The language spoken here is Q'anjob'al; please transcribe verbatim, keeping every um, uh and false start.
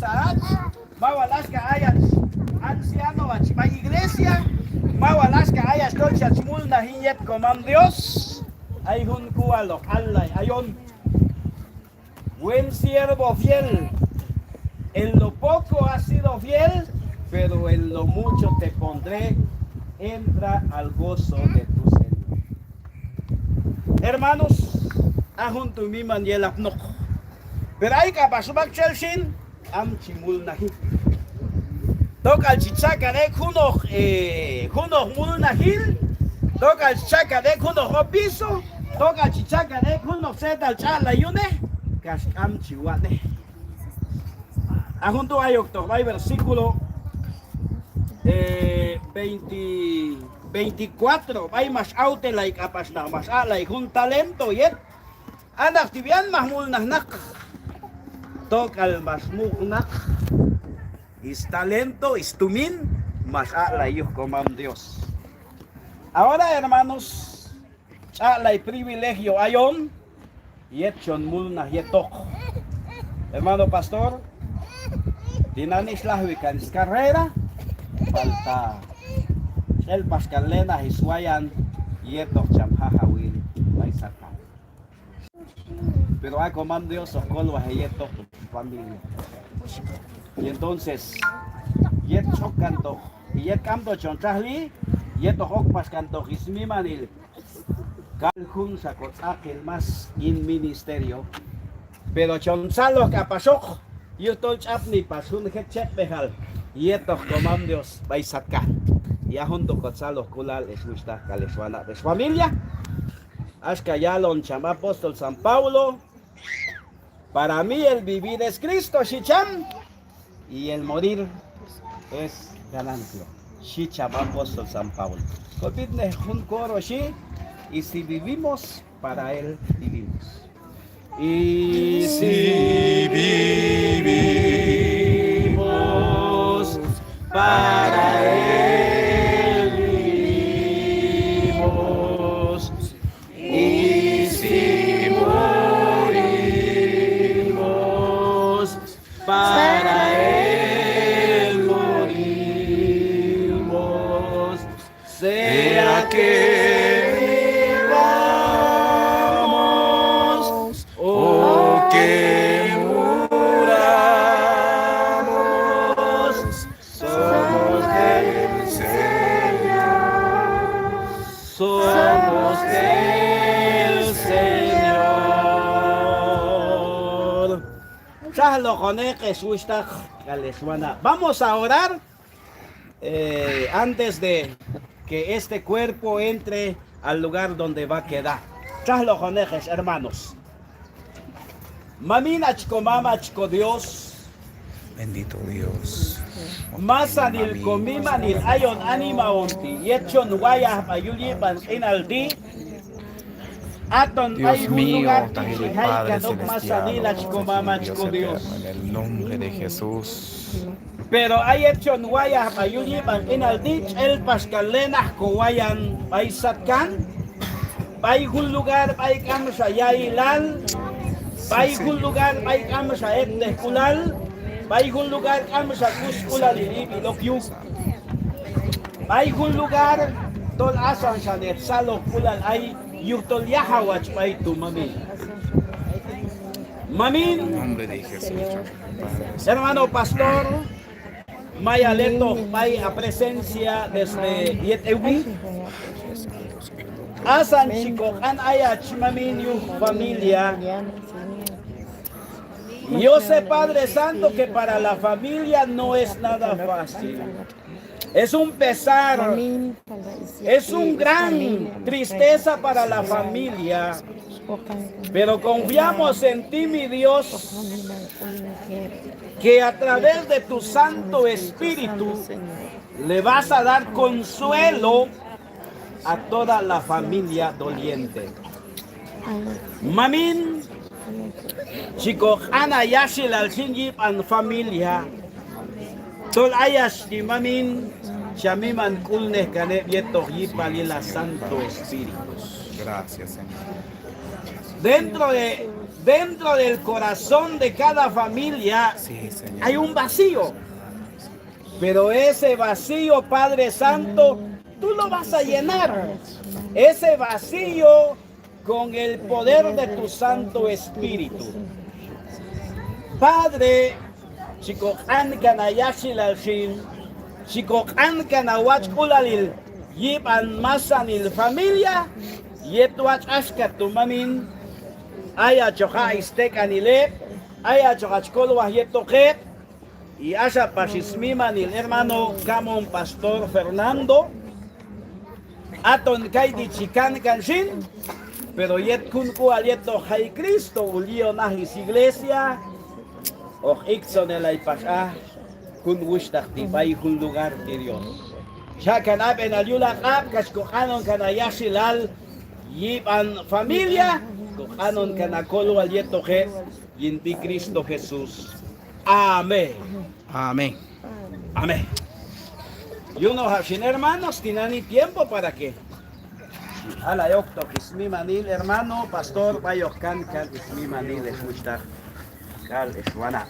Sa'ach, ma wal axka ayach anciano ach b'ay iglesia, ma wal axka ayach tol chach mulnaj yin yet komam Dios. Ay jun k'ualoq allay ayon: Buen siervo fiel, en lo poco has sido fiel, pero en lo mucho te pondré, entra al gozo de tu Señor. Hermanos, a jun tu' miman yelapnoq. Pero ay k'apax maktxel xin, k'am chi mulnaji. Tok'al chi cha' kan ek' junoq, eh, junoq mulnajil, tok'al chi cha' kan ek' junoq opiso, tok'al chi cha' kan ek' junoq tzetal ch'aq'lay yunej, kax k'am chi watx'nej. A jun tu' ayoktoq b'ay versículo, eh, veinte, veinticuatro, b'ay max awtelay k'apax naq max aq'lay jun talento yet. A naq ti' b'ian maj mulnaj naq, tok'al max muq' naq stalento, stumin, max aq'lay yuj komam Dios. Ahora, hermanos, ch'aq'lay privilegio ayon yet chon mulnaj yetoq. Hermano pastor, tinani' xlajwi kan scarrera, palta ch'el pax kan lenaj swayan yetoq cham Jajawil b'ay satkan. Pero a komam Dios hoq kolwaj heyetoq familia. Y entonces, yet ch'ok kantoq, yet k'amto chon txajli, yet hoq ok pax kantoq smimanil. K'al junxa kotz'aqil más yin ministerio, pero chon tzaloj k'apaxoq yujtol ch'apni pax jun jet chekb'ejal yetoq komam Dios b'ay satkan. Y a jun tu' kotzalojk'ulal, ex wuxhtaq k'al ex wanab', ex familia. Axka yalon cham apóstol San Pablo: Para mí el vivir es Cristo, xhi cham, y el morir es ganancia, xhi cham apóstol San Pablo. Kob'itnej jun coro, xhi: Y si vivimos, para él vivimos. Y si vivimos, para él vivimos. Y si morimos, para él morimos. Sea que vivamos o que muramos, somos del Señor. Somos del Señor. Txajlojoneq ex wuxhtaq k'al ex wanab'. Vamos a orar, eh, antes de que este cuerpo entre al lugar donde va a quedar. Txajlojoneq ex hermanos. Mamin ach komam ach ko Dios. Bendito Dios. Masanil komimanil ayon anima on ti' yet chon wayaj b'ay yul yib'an q'inal ti'. Aton b'ay jun lugar ti' chi jay kan ok masanil ach komam ach ko Dios. En el nombre de Jesús. Pero a yet chon wayaj b'ay yul yib'an q'inal ti', ch'el pax kan lenaj kowayan b'ay satkan, b'ay jun lugar b'ay k'amxa yailal, b'ay jun lugar b'ay k'amxa etnejk'ulal, b'ay jun lugar k'amxa kusk'ulalil ib'il ok yuj, b'ay jun lugar tol asan xanej tzalojk'ulal ay yujtol yajawach b'ay tu' mamin. Mamin, hermano pastor, mayal hetoq b'ay ha presencia desde yet ewi. Asan chi koq'an ayach mamin yuj familia. Yo sé, Padre Santo, que para la familia no es nada fácil. Es un pesar, es un gran tristeza para la familia, pero confiamos en ti, mi Dios, que a través de tu Santo Espíritu le vas a dar consuelo a toda la familia doliente. Mamin, chi koq'an ha yaxilal xin yib'an familia, tol ayach ti' mamin, cha miman k'ulnej kan heb' yetoq yipalil ha Santo Espíritu. Dentro de Dentro del corazón de cada familia hay un vacío. Pero ese vacío, Padre Santo, tú lo vas a llenar. Ese vacío con el poder de tu Santo Espíritu. Padre, chi koq'an kan ha yaxilal xin, chi koq'an kan ha watx'k'ulalil yib'an masanil familia, yet watx' axka tu' mamin, ayach hoq aq' stek'anil heb', ayach hoq hach kolwaj yetoq heb', y axa pax smimanil hermano Kamon Pastor Fernando, aton kayti' chi kan kan xin, pero yet jun k'ual yetoq jay Cristo ul yi'on aj siglesia, hoq iktzonelay pax aj jun wuxhtaq ti' b'ay jun lugar ti' Dios. Xa kan ab'enal yul ha q'ab' kax koq'anon kan ha yaxilal yib'an familia, koq'anon kan ha kolwal yetoq heb', yin sb'i Cristo Jesús. Amén. Amén. Amén. Yunoqab' xin hermanos, tinani tiempo para que chi alay oktoq smimanil hermano pastor b'ay hoq kan kan smimanil ex wuxhtaq k'al ex wanab'.